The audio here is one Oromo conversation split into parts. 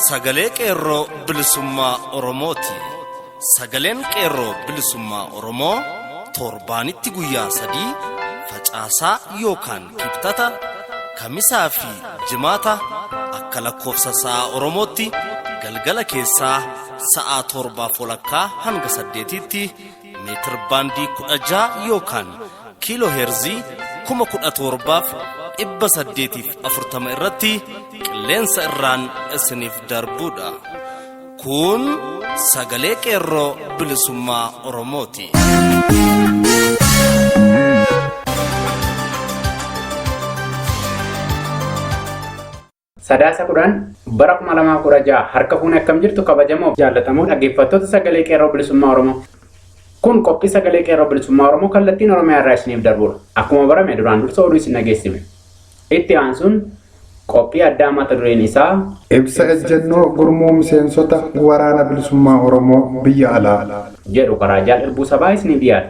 Sagalee Qeerroo Bilisummaa Oromooti. Sagaleen Qeerroo Bilisummaa Oromoo torbaanitti guyyaa 3, Facaasaa yookaan Kibxata, Kamisaa fi Jimaata, akka lakkoofsa sa'a Oromootti galgala keessaa sa'a 7:30 hanga 8tti meetir baandii 16 yookaan kiiloo heerzii 17,840 irratti qilleensa irraan isiniif darbuudha. Kun Sagalee Qeerroo Bilisummaa Oromooti. Sadaasa 10 bara 2016 harka fuune, akkam jirtu kabajamoo jaallatamoo dhaggeeffattoota Sagalee Qeerroo Bilisummaa Oromoo? Kun qophii Sagalee Qeerroo Bilisummaa Oromoo kallattiin Oromiyaa irraa isiniif darbudha. Akkuma barame duraan dursa oduu isin dhageessifne. Itti aansuun qophii addaa mata dureen isaa Ibsa ejjennoo gurmuu miseensota Waraana Bilisummaa Oromoo biyya alaa jedhu karaa Jaal Irbuu Sabaa isiniif dhiyaata.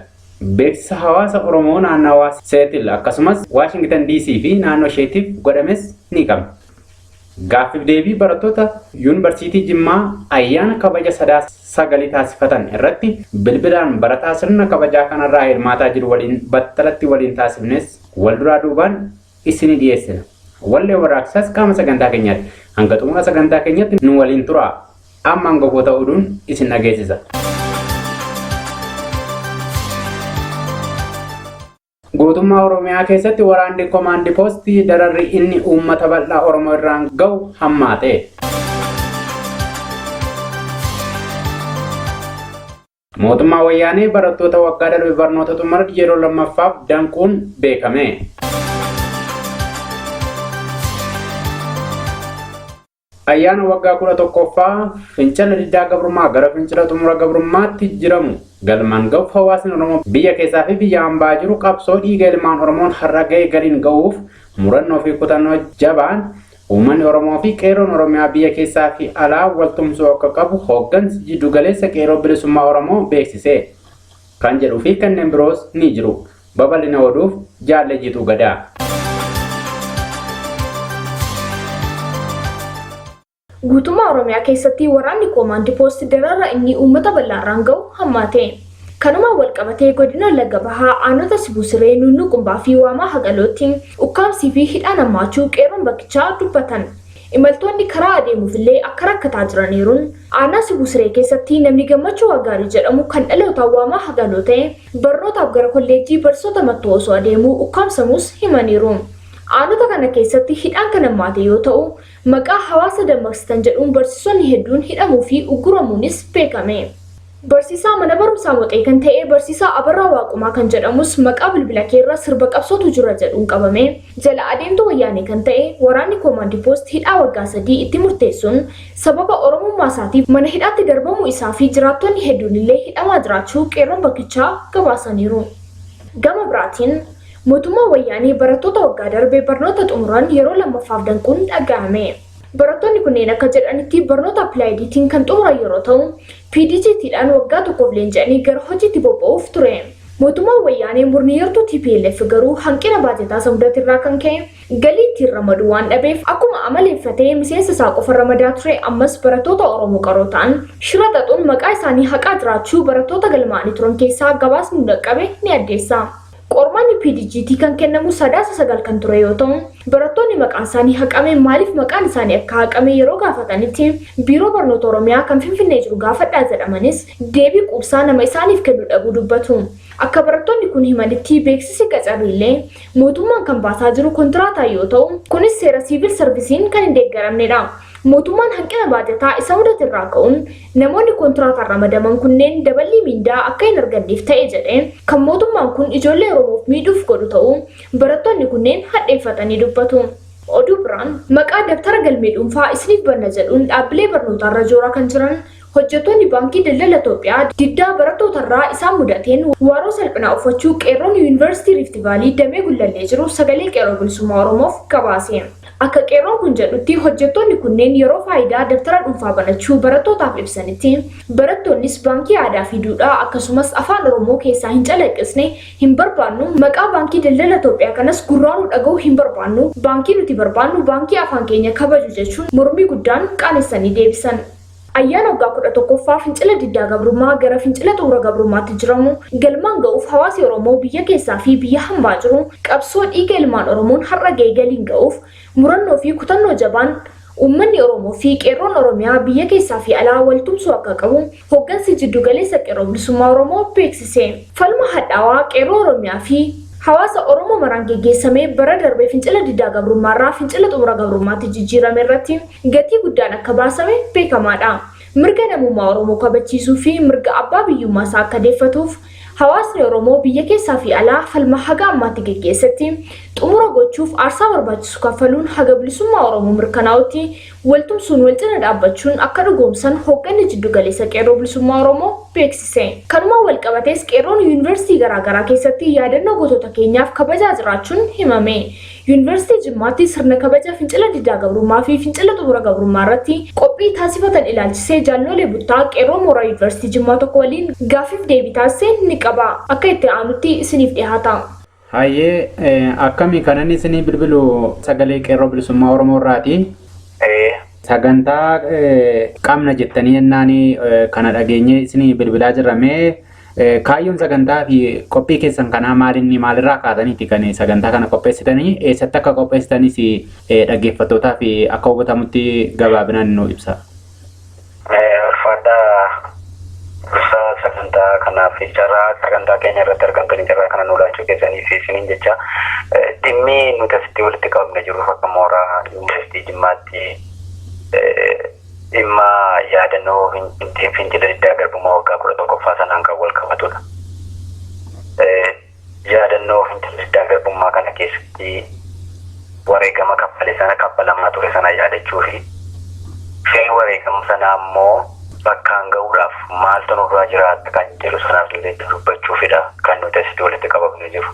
Beeksisa hawaasa Oromoo naannawaa Seetil akkasumas Waashingtan DC fi naannoo isheetiif godhames ni qabna. Gaaffiif deebii barattoota Yuunivarsiitii Jimmaa ayyaana kabaja Sadaasa 9 taasifatan irratti bilbilaan barataa sirna kabajaa kanarraa hirmaataa jiru waliin battalatti waliin taasifnes walduraa duubaan isinii dhiyeessina. Wallee warraaqsaas qaama sagantaa keenyaati. Hanga xumura sagantaa keenyatti nu waliin turaa. Amma hangafoota oduun isin dhageessisa. Guutummaa Oromiyaa keessatti waraanni komaandi poostii dararri inni uummata bal'aa Oromoo irraan ga'u hammaate. Mootummaa Wayyaanee barattoota waggaa darbe barnoota xumuran yeroo lammaffaaf danquun beekame. Ayyaana waggaa 11ffaa fincila diddaa gabrummaa gara fincila xumura gabrummaatti jiramu galmaan ga'uuf hawaasni Oromoo biyya keessaa fi biyya hambaa jiru qabsoo dhiiga ilmaan Oromoon har'a ga'e galiin ga'uuf murannoo fi kutannoo jabaan uummanni Oromoo fi Qeerroon Oromiyaa biyya keessaa fi alaa wal tumsuu akka qabu hooggansi jiddugaleessa Qeerroo Bilisummaa Oromoo beeksise. Kan jedhuu fi kanneen biroos ni jiru. Babal'ina oduuf Jaalle Jiituu Gadaa. Guutummaa Oromiyaa keessatti waraanni Koomaandi Poost darara inni uummata bal'aarraan ga'u hammaate. Kanumaan walqabatee godina Wallagga Bahaa aanota Sibuu Siree, Nuunnuu Qumbaa fi Waamaa Hagalootti ukkaamsii fi hidhaan hammaachuu qeerroon bakkichaa dubbatan. Imaltoonni karaa adeemuufillee akka rakkataa jiraniiruun, aanaa Sibuu Siree keessatti namni Gammachuu Waaqgaarii jedhamu kan dhalootaan Waamaa Hagaloo ta'e barnootaaf gara kolleejjii barsiisota Mattuu osoo adeemuu ukkaamsamuus himaniiru. Aanota kana keessatti hidhaan kan hammaate yoo ta'u, maqaa hawaasa dammaqsitan jedhuun barsiisonni hedduun hidhamuu fi ugguramuunis beekame. Barsiisaa mana barumsaa Moxee kan ta'e barsiisaa Abarraa Waaqumaa kan jedhamus maqaa bilbila keerra sirba qabsootu jira jedhuun qabamee jala adeemtuu Wayyaanee kan ta'e waraanni Koomaandi Poost hidhaa waggaa 3 itti murteessuun sababa Oromummaa isaatiif mana hidhaatti darbamuu isaa fi jiraattonni hedduunillee hidhamaa jiraachuu qeerroon bakkichaa gabaasaniiru. Gama biraatiin mootummaan Wayyaanee barattoota waggaa darbe barnoota xumuran yeroo lammaffaaf danquun dhaga'ame. Barattoonni kunneen akka jedhanitti barnoota Appilaayidiitiin kan xumuran yeroo ta'u, PDGT dhaan waggaa tokkoof leenji'anii gara hojiitti bobba'uuf ture. Mootummaan Wayyaanee murni yartuu tplf garuu hanqina baajataa isa mudate irraa kan ka'e galii ittiin ramadu waan dhabeef akkuma amaleeffate miseensa isaa qofa ramadaa ture ammas barattoota Oromoo qaroo ta'an shira xaxuun maqaa isaanii haqaa jiraachuu barattoota galmaa'anii turan keessaa gabaasni nu dhaqqabe ni addeessa. Qormaanni PDGT kan kennamu Sadaasa 9 kan ture yoo ta'u, barattoonni maqaan isaanii haqame maaliif maqaan isaanii akka haqame yeroo gaafatanitti Biiroo Barnoota Oromiyaa kan Finfinnee jiru gaafadhaa jedhamanis deebii quubsaa nama isaaniif kennu dhabuu dubbatu. Akka barattoonni kun himanitti beeksisi qacarriillee mootummaan kan baasaa jiru kontiraataan yoo ta'u, kunis seera siivil sarvisiin kan hin deeggaramnedha. Mootummaan hanqina baajataa isa mudate irraa ka'uun namoonni kontiraataan ramadaman kunneen daballii miindaa akka hin arganneef ta'e jedhee kan mootummaan kun ijoollee Oromoof miidhuuf godhu ta'uu barattoonni kunneen hadheeffatanii dubbatu. Oduu biraan, maqaa dabtara galmee dhuunfaa isiniif banna jedhuun dhaabbilee barnootaarra jooraa kan jiran hojjettoonni Baankii Daldala Itoophiyaa diddaa barattootarraa isaan mudateen waaroo salphinaa uffachuu Qeerroon Yuunivarsiitii Riifti Vaalii damee Gullallee jiru Sagalee Qeerroo Bilisummaa Oromoof gabaase. Akka qeerroon kun jedhutti hojjettoonni kunneen yeroo faayidaa dabtara dhuunfaa banachuu barattootaaf ibsanitti barattoonnis baankii aadaa fi duudhaa akkasumas afaan Oromoo keessaa hin calaqqisne hin barbaannu, maqaa baankii daldala Itoophiyaa kanas gurraanuu dhaga'uu hin barbaannu, baankii nuti barbaannu baankii afaan keenya kabaju jechuun mormii guddaan qaanessanii deebisan. Ayyaana waggaa 11ffaa fincila diddaa gabrummaa gara fincila xumura gabrummaatti jiramu galmaan ga'uuf hawaasi Oromoo biyya keessaa fi biyya hambaa jiru qabsoo dhiiga ilmaan Oromoon har'a ga'e galiin ga'uuf murannoo fi kutannoo jabaan uummanni Oromoo fi qeerroon Oromiyaa biyya keessaa fi alaa wal tumsuu akka qabu hoggansi jiddu galeessa qeerroo bilisummaa Oromoo beeksise. Falma hadhaawaa qeerroo Oromiyaa fi hawaasa Oromoo maraan geggeessamee bara darbe fincila diddaa gabrummaarraa fincila xumura gabrummaatti jijjiirame irratti gatii guddaan akka baasame beekamaadha. Mirga namummaa Oromoo kabachiisuu fi mirga abbaa biyyummaa isaa akka deeffatuuf hawaasni Oromoo biyya keessaa fi alaa falma haga ammaatti geggeessetti xumura gochuuf aarsaa barbaachisu kaffaluun haga bilisummaa Oromoo mirkanaa'utti waltumsuun wal cina dhaabbachuun akka dhugoomsan hoogganni jiddu galeessa qeerroo bilisummaa Oromoo beeksise. Kanumaan wal qabatees qeerroon yuunivarsiitii garaagaraa keessatti yaadannoo gootota keenyaaf kabajaa jiraachuun himame. Yuunivarsiitii Jimmaatti sirna kabaja fincila diddaa gabrummaa fi fincila xumura gabrummaa irratti qophii taasifatan ilaalchisee jaalloolee buttaa qeerroo mooraa Yuunivarsiitii Jimmaa tokko waliin gaaffiif deebii taasise ni qaba. Akka itti aanutti isiniif dhiyaata. Hayyee, akkamii kanan isinii bilbilu sagalee qeerroo bilisummaa Oromoo irraati. Sagantaa qabna jettanii jennaan kana dhageenye isinii bilbilaa jirra. Mee kaayyoon sagantaa fi qophii keessan kanaa maalinni maalirraa kaataniiti kan sagantaa kana qopheessitanii, eessatti akka qopheessitanis dhaggeeffattootaa fi akka hubatamutti gabaabinaan nu ibsa. Ulfaadhaa, dursa sagantaa kanaaf carraa sagantaa keenya irratti argamtanii carraa kana nu laachuu keessanii fi isiniin jecha, dhimmi nuti asitti walitti qabamne jiruuf akka mooraa Yuunivarsiitii Jimmaatti dhimma yaadannoo fincila diddaa garbummaa waggaa 11ffaa sanaan kan wal qabatudha. Yaadannoo fincila diddaa garbummaa kana keessatti wareegama kaffale sana, kaffalamaa ture sana yaadachuu fi fedhii wareegama sanaa immoo bakkaan ga'uudhaaf maaltu nurraa jiraata kan jedhu sanaaf illee dubbachuufidha kan nuti asitti walitti qabamne jiru.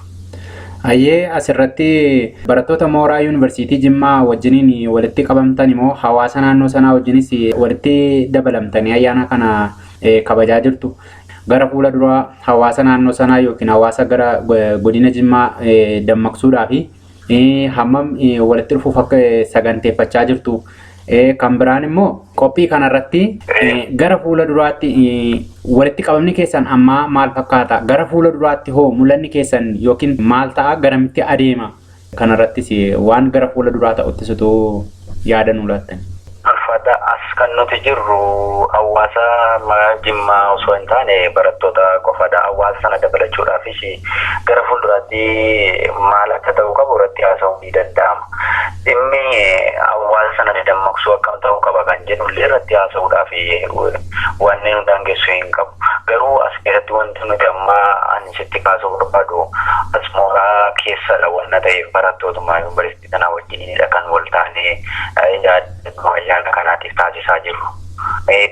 Hayyee, asirratti barattoota mooraa Yuunivarsiitii Jimmaa wajjiniin walitti qabamtan immoo hawaasa naannoo sanaa wajjinis walitti dabalamtanii ayyaana kana kabajaa jirtu. Gara fuula duraa hawaasa naannoo sanaa yookiin hawaasa gara godina Jimmaa dammaqsuudhaa fi hammam walitti dhufuuf akka saganteeffachaa jirtu. Kan biraan immoo qophii kanarratti gara fuula duraatti walitti qabamni keessan ammaa maal fakkaata? Gara fuula duraatti hoo mul'anni keessan yookiin maal ta'a? Garamitti adeema? Kanarrattis waan gara fuula duraa ta'utti situu yaada nuu laattan. Ulfaadha, as kan nuti jirru hawaasa Jimmaa osoo hin taane barattoota qofadha. Hawaasa sana dabalachuudhaafis gara fuulduraatti maal akka ta'uu qabu irratti haasa'uun ni danda'ama. Dhimmi hawaasa sana dammaqsuu akkam ta'uu qaba kan jedhullee irratti haasa'uudhaaf wanni nu daangessu hin qabu. Garuu as keessatti wanti nuti amma ani sitti kaasuu barbaadu, as mooraa keessadha wanna ta'eef barattootuma yuunivarsiitii sanaa wajjiniinidha kan wal taanee yaadannoo ayyaana kanaatiif taasisaa jirru.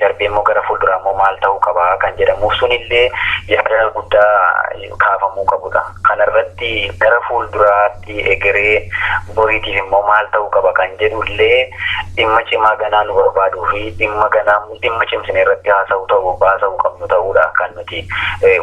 Darbee immoo gara fuulduraa immoo maal ta'uu qaba kan jedhamuuf sunillee yaada guddaa kaafamuu qabudha. Kanarratti gara fuulduraatti egeree boriitiif immoo maal ta'uu qaba kan jedhullee dhimma cimaa ganaa nu barbaaduu fi dhimma ganaa dhimma cimsine irratti haasa'uu qabnu ta'uudha kan nuti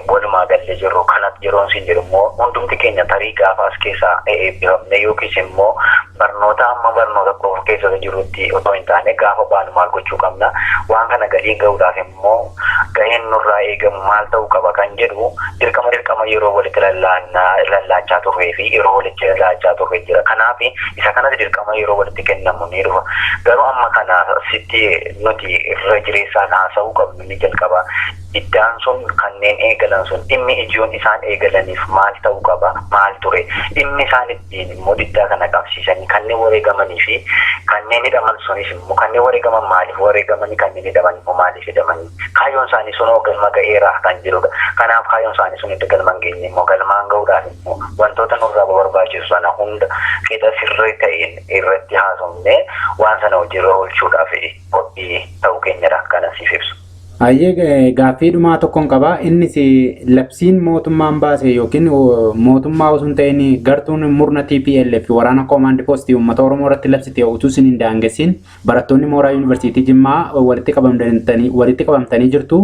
walumaa gallee jirru. Kanas yeroon siin jedhu immoo hundumti keenya tarii gaafa as keessaa eebbifamne yookiis immoo barnoota amma barnoota qofa keessa jirutti otoo hin taane gaafa baanu maal gochuu qabna, waan kana galii ga'uudhaaf immoo gaheen nurraa eegamu maal ta'uu qaba kan jedhu dirqama yeroo walitti lallaachaa turree fi yeroo walitti lallaachaa turre jira. Kanaaf isa kanas dirqama yeroo walitti kennamu ni dhufa. Garuu amma kana sitti nuti irra jireessaan haasa'uu qabnu ni jalqaba. Iddaan sun kanneen eegalan sun dhimmi ijoon isaan eegalaniif maal ta'uu qaba, maal ture dhimmi isaan ittiin immoo diddaa kana qabsiisanii, kanneen wareegamanii fi kanneen hidhaman sunis immoo, kanneen wareegaman maaliif wareegamanii, kanneen hidhaman immoo maaliif hidhamanii, kaayyoon isaanii sunoo galma ga'eera kan jedhudha. Kanaaf kaayyoon isaanii sun itti galma hin geenye immoo galmaan ga'uudhaaf immoo wantoota nurraa barbaachisu sana hunda qixa sirrii ta'een irratti haasofnee waan sana hojiirra oolchuudhaaf qophii ta'uu keenyadha kan asiif ibsu. Hayyee, gaaffii dhumaa tokkoon qaba. Innis labsiin mootummaan baase yookiin mootummaa osoo hin ta'in gartuun murna TPLF waraana koomaandi poostii uummata Oromoo irratti labsite utuu isin hin daangessin barattoonni mooraa yuunivarsiitii Jimmaa walitti qabamtanii jirtu.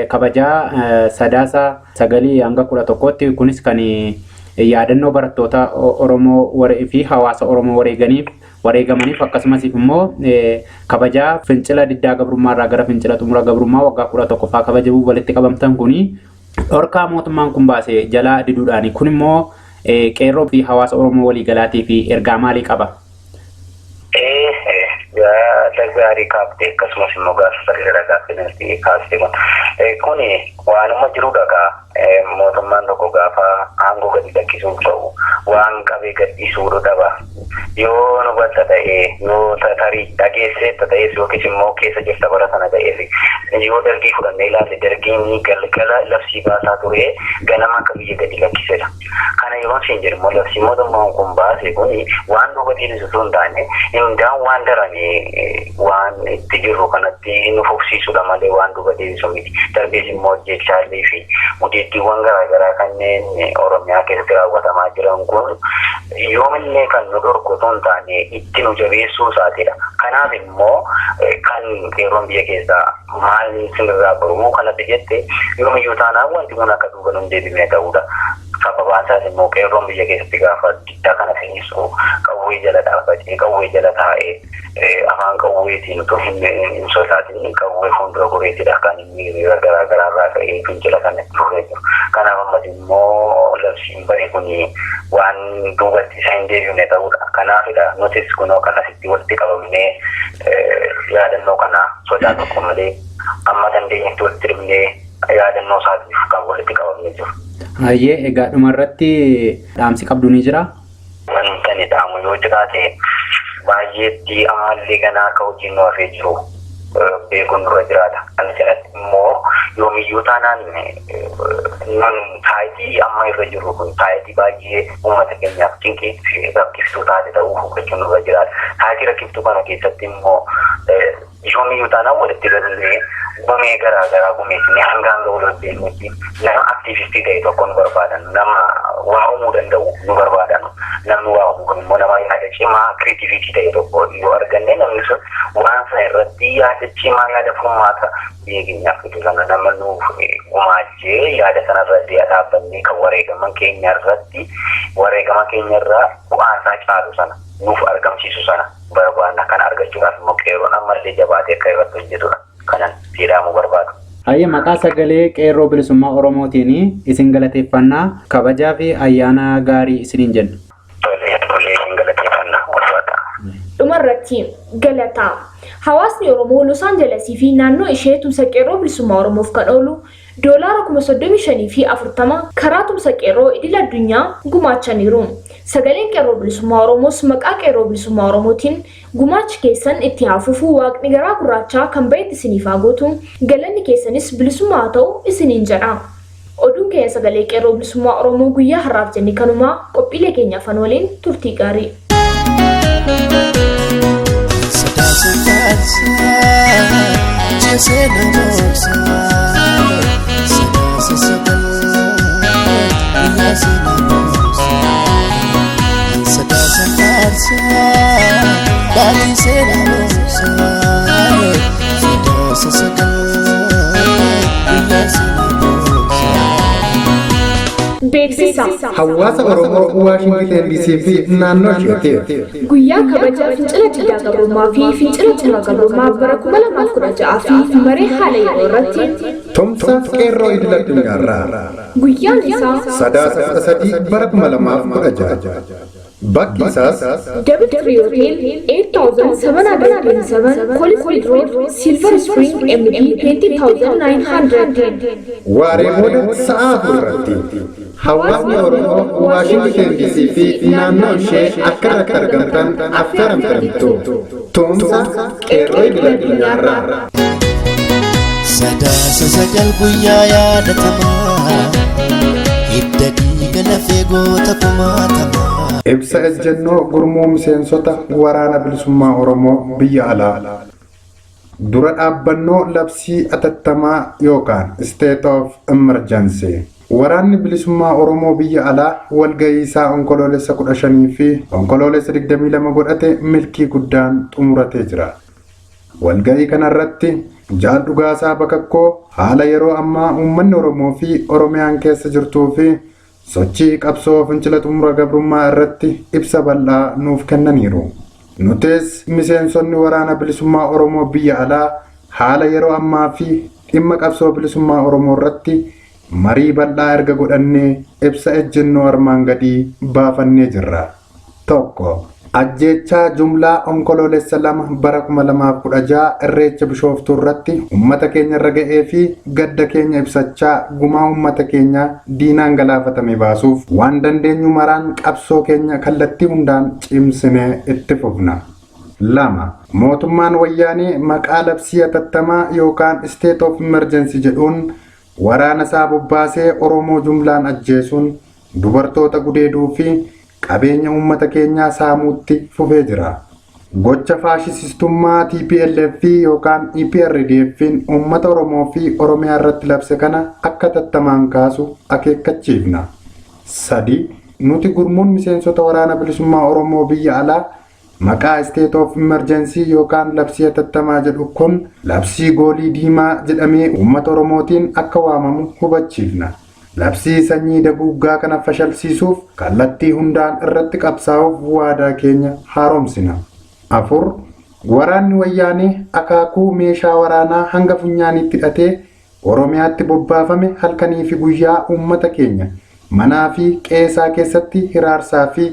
Kabajaa Sadaasa 9 hanga 11tti, kunis kan yaadannoo barattoota Oromoo fi hawaasa Oromoo wareegamaniif, akkasumas immoo kabajaa fincila diddaa gabrummaa irraa gara fincila xumura gabrummaa waggaa 11ffaa kabajamuu walitti qabamtan kuni dhorkaa mootummaan kun baase jalaa diduudhaani. Kun immoo qeerroo fi hawaasa Oromoo waliigalaatii fi ergaa maalii qaba? Yaada gaarii kaafte, akkasumas immoo gaaffii bareedaa gaaffii kaaste. Kun kuni waanuma jirudha gaa. Mootummaan tokko gaafa aangoo gadi lakkisuuf ka'u waan qabee gadhiisuu dhaba. Yoo nu balta ta'ee, yoo tarii dhageesseetta ta'es, yookiis immoo keessa jirta bara sana ta'eef, yoo Dargii fudhannee ilaalle, Dargiin galgala labsii baasaa ture, ganama akka biyya gadi lakkisedha. Kana yeroo siin jedhu immoo labsii mootummaan kun baase kun waan duuba deebisu osoo hin taane, indaan waan darame waan itti jirru kanatti nu fufsiisudha malee waan duuba deebisu miti. Darbees immoo hojjechaallee fi gudeeddiiwwan garaagaraa kanneen Oromiyaa keessatti raawwatamaa jiran kun yoomillee kan nu dhorku osoo hin taane itti nu jabeessuu isaatiidha. Kanaaf immoo kan qeerroon biyya keessaa maal sinirraa baruu kanatti jette, yoomiyyuu taanaan wanti kun akka duuba nu hin deebifne ta'uudha. Sababaan isaas immoo qeerroon biyya keessatti gaafa diddaa kana finiisu qawwee jala dhaabbatee, qawwee jala taa'ee, afaan qawweetiin utuu hin sodaatin qawwee fuuldura goreetidha kan inni hiriira garaa garaarraa ka'ee fincila kana itti fufee jiru. Kanaaf ammas immoo labsiin bahe kun waan duubatti isa hin deebifne ta'uudha. Kanaafidha nutis kunoo kan asitti walitti qabamnee yaadannoo kana sodaa tokko malee amma dandeenyetti walitti dhufnee yaadannoo isaatiif kan walitti qabamnee jiru. Hayyee, egaa dhumarratti dhaamsi qabdu ni jira? Wanta inni dhaamu yoo jiraate, baay'eetti ammallee ganaa akka hojiin nu hafee jiru beekuun nurra jiraata. Kan jalatti immoo yoomiyyuu taanaan nun taayitii amma irra jirru kun taayitii baay'ee uummata keenyaaf cinqii fi rakkiftuu taate ta'uu hubachuun nurra jiraata. Taayitii rakkiftuu kana keessatti immoo yoomiyyuu taanaan walitti gallee gumee garaa garaa gumeessinee hanga hanga wal hojjennutti nama aktiivistii ta'e tokko nu barbaadan, nama waa uumuu danda'u nu barbaadan. Namni waa uumuu kun immoo nama yaada cimaa, creativity ta'e tokko yoo arganne, namni sun waan sana irratti yaada cimaa, yaada furmaata biyya keenyaaf fidu sana nama nuuf gumaachee, yaada sana irratti dhaabbannee kan wareegaman keenya irratti wareegama keenya irraa bu'aan isaa caalu sana nuuf argamsiisu sana barbaanna. Kana argachuudhaaf immoo qeerroon ammallee jabaatee akka irratti hojjetudha kanan jedhamuu barbaadu. Hayyee, maqaa sagalee qeerroo bilisummaa Oromootiin isin galateeffannaa, kabajaa fi ayyaana gaarii isiniin jenna. Tolee, tolee, isin galateeffannaa, ulfaata. Dhumarratti galataa. Hawaasni Oromoo Los Aanjalesii fi naannoo ishee tumsa qeerroo bilisummaa Oromoof kan oolu doolaara 35,040 karaa tumsa qeerroo idil addunyaa gumaachaniiru. Sagaleen qeerroo bilisummaa Oromoos maqaa qeerroo bilisummaa Oromootiin gumaachi keessan itti haa fufu, waaqni garaa gurraachaa kan bahetti isiniif haa gootu, galanni keessanis bilisummaa haa ta'u isiniin jedha. Oduun keenya sagalee qeerroo bilisummaa Oromoo guyyaa har'aaf jenne kanumaa. Qophiilee keenyaaf waliin turtii gaarii. Sadaasa faarsaa jeesee namoota, Sadaasa 9 guyyaa seenaa, Sadaasa faarsaa baatii seenaa, Sadaasa 9 guyyaa seenaa. Beeksisa. Hawaasa Oromoo Waashingiten DC fi naannoo isheetiif. Guyyaa kabaja fincila diddaa gabrummaa fi fincila xumura gabrummaa bara 2016 fi maree haala yeroo irratti Tumsa qeerroo idil addunyaarraa. Guyyaan isaa Sadaasa 13 bara 2016. Bakki isaas Double Tree Hotel, 8727 College Road, Silver Spring, MD 20910. Waaree booda sa'a 4 irratti. Hawaasni Oromoo Waashingiten DC fi naannoo ishee akka irratti argamtan affeeramtaniitu. Tumsa qeerroo idil addunyaarraa. Sadaasa 9 guyyaa yaadatamaa, hidda dhiiga lafee goota kumaatamaa. Ibsa ejjennoo gurmuu miseensota waraana bilisummaa Oromoo biyya alaa. Dura dhaabbannoo labsii atattamaa yookaan state of emergency. Waraanni bilisummaa Oromoo biyya alaa walgahii isaa Onkoloolessa 15 fi Onkoloolessa 22 godhate milkii guddaan xumuratee jira. Walgahii kanarratti Jaal Dhugaasaa Bakakkoo haala yeroo ammaa uummanni Oromoo fi Oromiyaan keessa jirtuu fi sochii qabsoo fincila xumura gabrummaa irratti ibsa bal'aa nuuf kennaniiru. Nutis miseensonni waraana bilisummaa Oromoo biyya alaa haala yeroo ammaa fi dhimma qabsoo bilisummaa Oromoo irratti marii bal'aa erga godhannee ibsa ejjennoo armaan gadii baafannee jirra. 1. Ajjeechaa jumlaa Onkoloolessa 2 bara 2016 Irreecha Bishooftuu irratti uummata keenya irra ga'ee fi gadda keenya ibsachaa gumaa uummata keenya diinaan galaafatame baasuuf waan dandeenyu maraan qabsoo keenya kallattii hundaan cimsinee itti fufna. 2. Mootummaan wayyaanee maqaa labsii hatattamaa yookaan state of emergency jedhuun waraana isaa bobbaasee Oromoo jumlaan ajjeesuun, dubartoota gudeeduu fi qabeenya uummata keenyaa saamuutti fufee jira. Gocha faashistummaa TPLF yookaan EPRDF'n uummata Oromoo fi Oromiyaa irratti labse kana akka tattamaan kaasu akeekkachiifna. 3. Nuti gurmuun miseensota waraana bilisummaa Oromoo biyya alaa maqaa state of emergency yookaan labsii hatattamaa jedhu kun labsii goolii diimaa jedhamee uummata Oromootiin akka waamamu hubachiifna. Labsii sanyii daguuggaa kana fashalsiisuuf kallattii hundaan irratti qabsaa'uuf waadaa keenya haaromsina. 4. Waraanni wayyaanee akaakuu meeshaa waraanaa hanga funyaaniitti hidhatee Oromiyaatti bobbaafame halkanii fi guyyaa uummata keenya manaa fi qe'eesaa keessatti hiraarsaa fi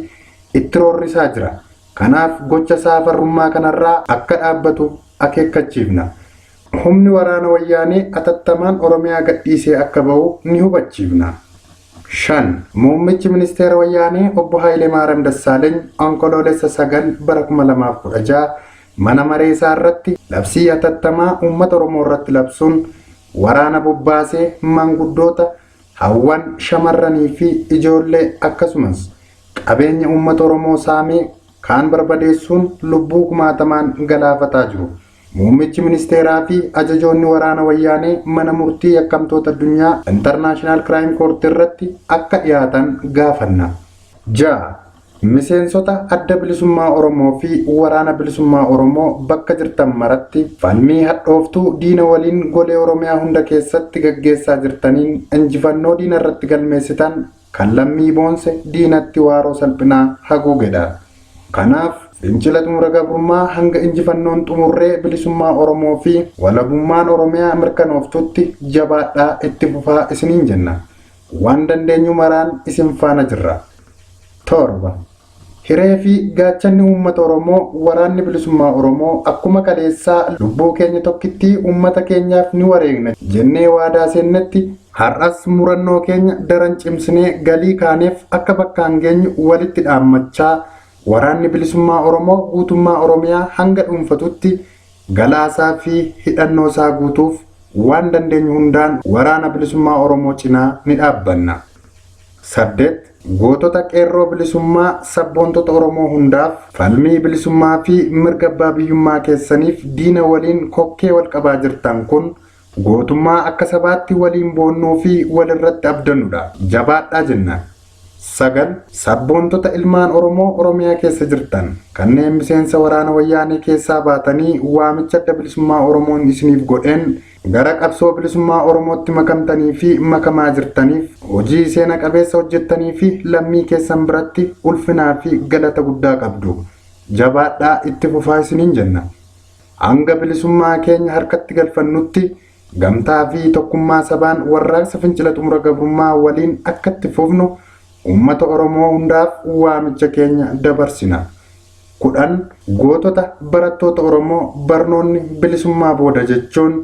itti roorrisaa jira. Kanaaf gocha saafarrummaa kanarraa akka dhaabbatu akeekkachiifna. Humni waraana wayyaanee atattamaan Oromiyaa gadhiisee akka ba'u ni hubachiifna. 5. Muummichi ministeera wayyaanee obbo Hayilee Maariyaam Dassaaleeny Onkoloolessa 9 bara 2016 mana maree isaa irratti labsii hatattamaa uummata Oromoo irratti labsuun waraana bobbaasee maanguddoota, hawwan, shamarranii fi ijoollee akkasumas qabeenya uummata Oromoo saamee kaan barbadeessuun lubbuu kumaatamaan galaafataa jiru. Muummichi ministeeraa fi ajajoonni waraana wayyaanee mana murtii yakkamtoota addunyaa International Crime Court irratti akka dhiyaatan gaafanna. 6. Miseensota adda bilisummaa Oromoo fi waraana bilisummaa Oromoo bakka jirtan maratti falmii hadhooftuu diina waliin golee Oromiyaa hunda keessatti gaggeessaa jirtaniin injifannoo diina irratti galmeessitan kan lammii boonse diinatti waaroo salphinaa haguugedha. Kanaaf fincila xumura gabrummaa hanga injifannoon xumurree bilisummaa Oromoo fi walabummaan Oromiyaa mirkanooftutti jabaadhaa itti fufaa isiniin jenna. Waan dandeenyu maraan isin faana jirra. 7. Hiree fi gaachanni uummata Oromoo waraanni bilisummaa Oromoo akkuma kaleessaa lubbuu keenya tokkittii uummata keenyaaf ni wareegna jennee waadaa seennetti har'as murannoo keenya daran cimsinee galii kaaneef akka bakkaan geenyu walitti dhaammachaa waraanni bilisummaa Oromoo guutummaa Oromiyaa hanga dhuunfatutti galaasaa fi hidhannoo isaa guutuuf waan dandeenyu hundaan waraana bilisummaa Oromoo cinaa ni dhaabbanna. 8. Gootota qeerroo bilisummaa sabboontota Oromoo hundaaf falmii bilisummaa fi mirga abbaa biyyummaa keessaniif diina waliin kokkee wal qabaa jirtan kun gootummaa akka sabaatti waliin boonnuu fi walirratti abdannudha. Jabaadhaa jenna. 9. Sabboontota ilmaan Oromoo Oromiyaa keessa jirtan kanneen miseensa waraana wayyaanee keessaa baatanii waamicha adda bilisummaa Oromoon isiniif godheen gara qabsoo bilisummaa Oromootti makamtanii fi makamaa jirtaniif hojii seena qabeessa hojjettanii fi lammii keessan biratti ulfinaa fi galata guddaa qabdu. Jabaadhaa itti fufaa isiniin jenna. Hanga bilisummaa keenya harkatti galfannutti gamtaa fi tokkummaa sabaan warraaqsa fincila xumura gabrummaa waliin akka itti fufnu uummata Oromoo hundaaf waamicha keenya dabarsina. 10. Gootota barattoota Oromoo barnoonni bilisummaa booda jechuun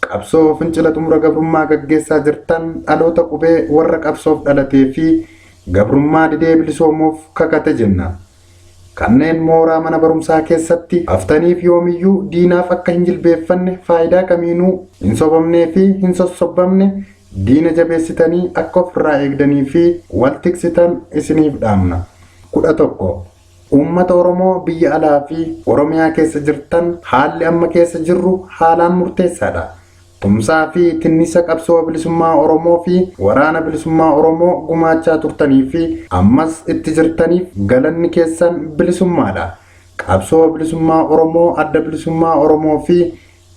qabsoo fincila xumura gabrummaa gaggeessaa jirtan dhaloota qubee warra qabsoof dhalatee fi gabrummaa didee bilisoomuuf kakate jenna. Kanneen mooraa mana barumsaa keessatti haftaniif yoomiyyuu diinaaf akka hin jilbeeffanne, faayidaa kamiinuu hin sobamnee fi hin sossobamne, diina jabeessitanii akka ofirraa eegdanii fi wal tiksitan isiniif dhaamna. 11. Uummata Oromoo biyya alaa fi Oromiyaa keessa jirtan haalli amma keessa jirru haalaan murteessaadha. Tumsaa fi tinnisa qabsoo bilisummaa Oromoo fi waraana bilisummaa Oromoo gumaachaa turtanii fi ammas itti jirtaniif galanni keessan bilisummaadha. Qabsoo bilisummaa Oromoo, adda bilisummaa Oromoo fi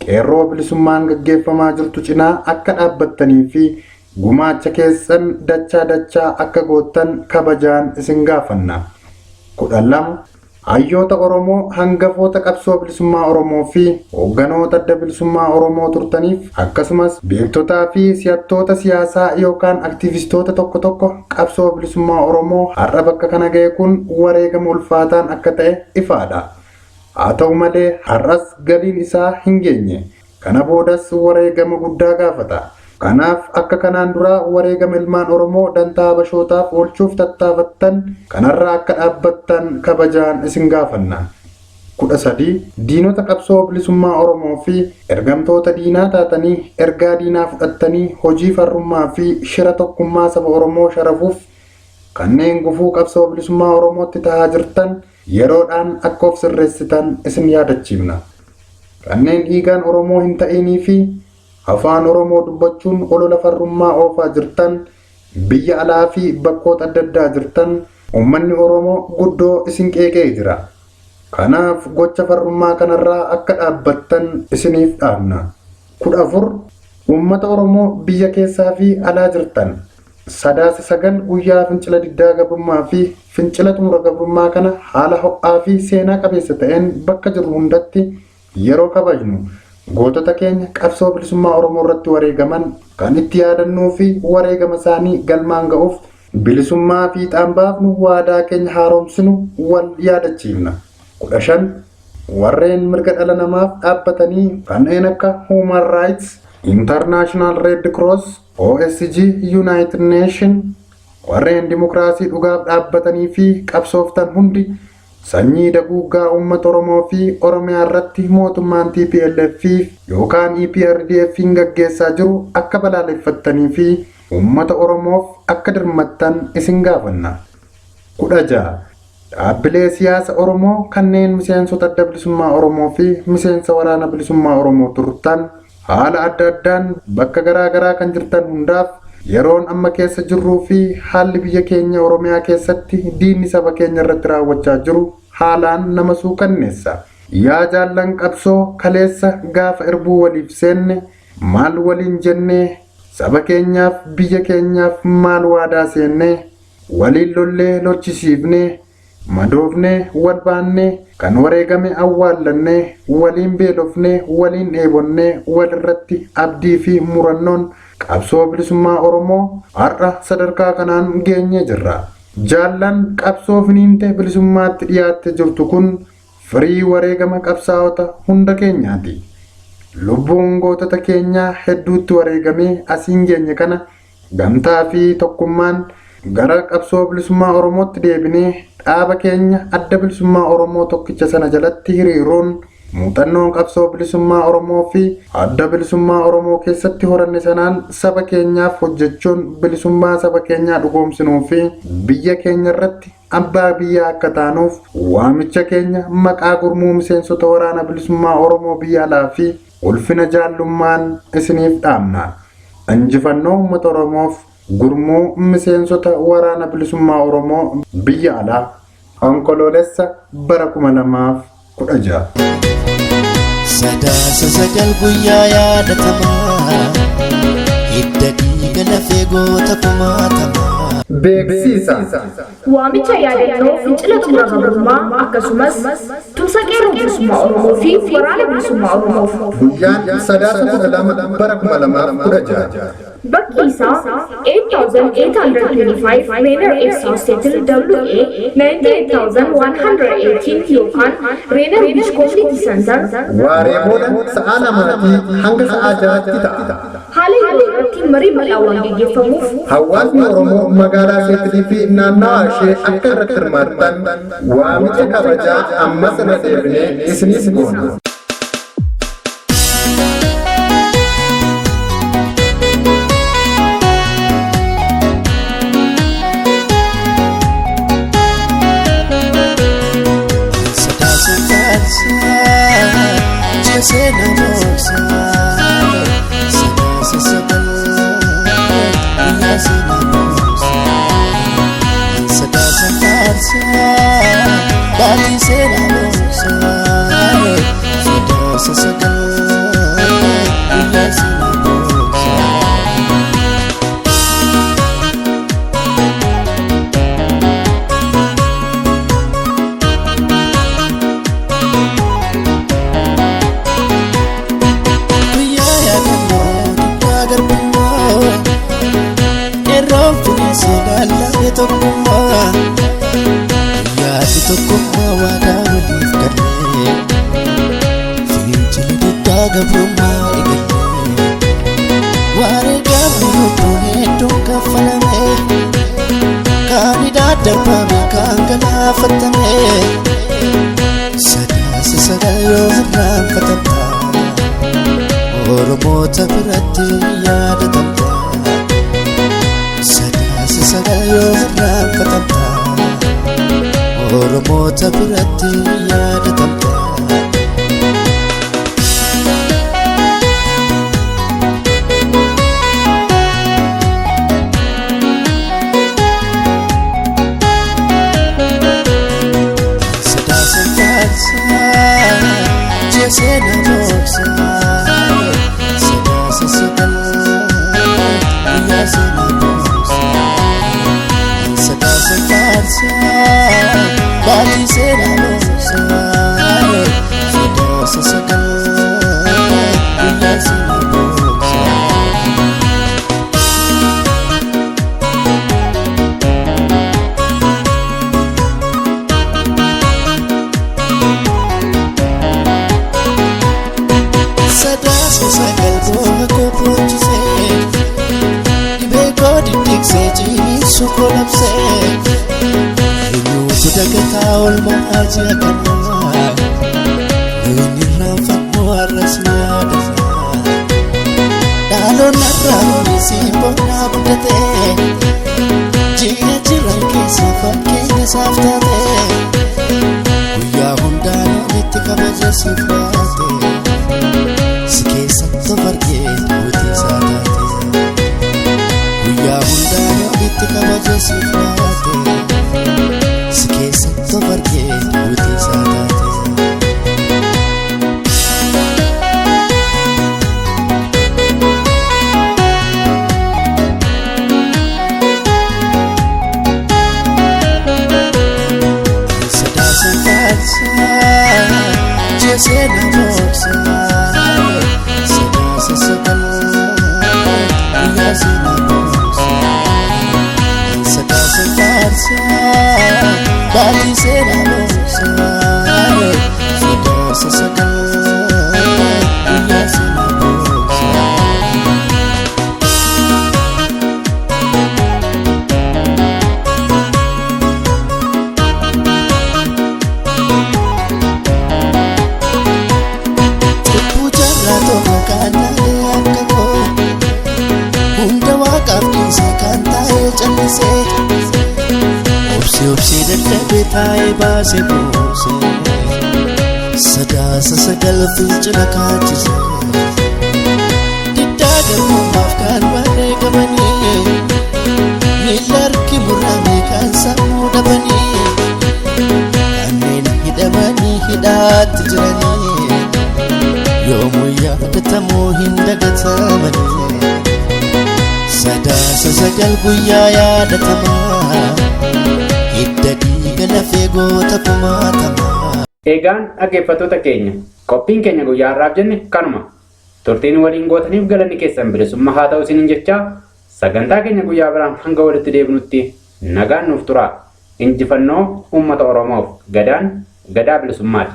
qeerroo bilisummaan gaggeeffamaa jirtu cinaa akka dhaabbattanii fi gumaacha keessan dachaa dachaa akka goottan kabajaan isin gaafanna. 12. Hayyoota Oromoo hangafoota qabsoo bilisummaa Oromoo fi hoogganoota adda bilisummaa Oromoo turtaniif akkasumas beektotaa fi si'attoota siyaasaa yookaan aktiivistoota tokko tokko qabsoo bilisummaa Oromoo har'a bakka kana ga'e kun wareegama ulfaataan akka ta'e ifaadha. Haa ta'u malee har'as galiin isaa hin geenye. Kana boodas wareegama guddaa gaafata. Kanaaf akka kanaan duraa wareegama ilmaan Oromoo dantaa Habashootaaf oolchuuf tattaafattan kanarraa akka dhaabbattan kabajaan isin gaafanna. 13. Diinota qabsoo bilisummaa Oromoo fi ergamtoota diinaa taatanii ergaa diinaa fudhattanii hojii farrummaa fi shira tokkummaa saba Oromoo sharafuuf kanneen gufuu qabsoo bilisummaa Oromootti tahaa jirtan yeroodhaan akka of sirreessitan isin yaadachiifna. Kanneen dhiigaan Oromoo hin ta'inii fi afaan Oromoo dubbachuun olola farrummaa oofaa jirtan biyya alaa fi bakkoota adda addaa jirtan uummanni Oromoo guddoo isin qeeqee jira. Kanaaf gocha farrummaa kanarraa akka dhaabbattan isiniif dhaabna. 14. Uummata Oromoo biyya keessaa fi alaa jirtan Sadaasa 9 guyyaa fincila diddaa gabrummaa fi fincila xumura gabrummaa kana haala ho'aa fi seenaa qabeessa ta'een bakka jirru hundatti yeroo kabajnu gootota keenya qabsoo bilisummaa Oromoo irratti wareegaman kan itti yaadannuu fi wareegama isaanii galmaan ga'uuf bilisummaa fiixaan baafnu waadaa keenya haaromsinu wal yaadachiifna. 15. Warreen mirga dhala namaaf dhaabbatanii kanneen akka Human Rights, International Red Cross, OSG, United Nation, warreen dimokiraasii dhugaaf dhaabbatanii fi qabsooftan hundi sanyii daguuggaa uummata Oromoo fi Oromiyaa irratti mootummaan TPLF yookaan EPRDF gaggeessaa jiru akka balaaleffattanii fi uummata Oromoof akka dirmattan isin gaafanna. 16. Dhaabbilee siyaasa Oromoo kanneen miseensota adda bilisummaa Oromoo fi miseensa waraana bilisummaa Oromoo turtan haala adda addaan bakka garaa garaa kan jirtan hundaaf yeroon amma keessa jirruu fi haalli biyya keenya Oromiyaa keessatti diinni saba keenya irratti raawwachaa jiru haalaan nama suukanneessa. Yaa jaallan qabsoo kaleessa gaafa irbuu waliif seenne maal waliin jennee saba keenyaaf biyya keenyaaf maal waadaa seennee waliin lollee lolchisiifnee madoofnee wal baannee kan wareegame awwaallannee waliin beelofnee waliin dheebonnee walirratti abdii fi murannoon qabsoo bilisummaa Oromoo har'a sadarkaa kanaan geenyee jirra. Jaallan qabsoo finiinte bilisummaatti dhiyaattee jirtu kun firii wareegama qabsaa'ota hunda keenyaati. Lubbuun gootota keenyaa hedduutti wareegamee asiin geenye kana gamtaa fi tokkummaan gara qabsoo bilisummaa Oromootti deebinee dhaaba keenya adda bilisummaa Oromoo tokkicha sana jalatti hiriiruun muuxannoo qabsoo bilisummaa Oromoo fi adda bilisummaa Oromoo keessatti horanne sanaan saba keenyaaf hojjechuun bilisummaa saba keenyaa dhugoomsinuu fi biyya keenya irratti abbaa biyyaa akka taanuuf waamicha keenya maqaa gurmuu miseensota waraana bilisummaa Oromoo biyya alaa fi ulfina jaallummaan isiniif dhaamna. Injifannoo uummata Oromoof gurmuu miseensota waraana bilisummaa Oromoo biyya alaa Onkoloolessa bara 2016. Sadaasa 9 guyyaa yaadatamaa hidda dhiiga lafee goota kumaatamaa. Beeksisa. Waamicha yaadannoo fincila xumura gabrummaa akkasumas tumsa qeerroo bilisummaa Oromoo fi waraana bilisummaa Oromoof. Guyyaan Sadaasa 12 bara 2016. Bakki isaa 8825 Rainier F. South Seattle WA 98118 yookaan Rainier Beach Community Center. Waaree booda sa'a 2 hanga sa'a 6tti ta'a. Haala yeroo irratti marii bal'aa waan gaggeeffamuuf Hawaasni Oromoo magaalaa Seetilii fi naannawa ishee akka irratti hirmaattan waamicha kabajaa ammas irra deebinee isiniif goona. seenaa boonsaa. Sadaasa 9 guyyaa seenaa boonsaa. Sadaasa faarsaa baatii seenaa boonsaa. Sadaasa 9 guyyaa seenaa boonsaa. Guyyaa yaadannoo guddaa garbummaa qeerroon firiisee laallamee tokkummaa guyyaatti tokkummaa waadaa waliif gallee fincila diddaa gabrummaa eegallee wareegamni lubbuun hedduun kaffalame kaan hidhaa darbame kaan galaafatame Sadaasa 9 yoo irraanfatamta. Oromoota biratti yaadatamta. Sadaasa 9 yoo irraanfatamta. Oromoota biratti yaadatamta. Sadaasa faarsaa ji'a seenaa boonsaa. Sadaasa 9 guyyaa seenaa boonsaa. Sadaasa faarsaa baatii seenaa boonsaa. Sadaasa 9 guyyaa seenaa boonsaa. Sadaasa 9 booha koo boochisee dhibee koo diddiiqsee ciniinsuu koo labsee eenyuutu dagataa oolmaa ji'a kanaa nuyin irraanfannu har'as ni yaadanna dhaloonni har'aa kunis boonnaa guddatee ji'a jiran keessa fakkeenya isaaf taate guyyaa hundaa walitti kabaja siif laate. Si keessatti of argee daawwitii isaa taate guyyaa hundaa walitti kabaja siif laate si keessatti of argee daawwitii isaa taate. Sadaasa faarsaa ji'a seenaa boonsaa. Sadaasa 9 guyyaa seenaa boonsaa. Sadaasa faarsaa baatii seenaa boonsaa. Sadaasa 9 guyyaa seenaa boonsaa. Cubbuu jaarraa tokko kan taalee akka koo hunda waaqaaf dhiisee kan taa'ee callisee obsee obsee dadhabee taa'ee baasee buusee Sadaasa 9 fincila kaachise diddaa garbummaaf kan wareegamanii miila harki murame kan sammuu dhabanii kanneen hidhamanii hidhaatti jiranii. Yoomuu yaadatamuu hin dagatamanii Sadaasa 9 guyyaa yaadatamaa hidda dhiiga lafee goota kumaatamaa. Eegaan dhaggeeffattoota keenya qophiin keenya guyyaa har'aaf jenne kanuma. Turtiin waliin gootaniif galanni keessan bilisummaa haa ta'u isiniin jechaa sagantaa keenya guyyaa biraan hanga walitti deebinutti nagaan nuuf turaa. Injifannoo uummata Oromoof gadaan gadaa bilisummaati.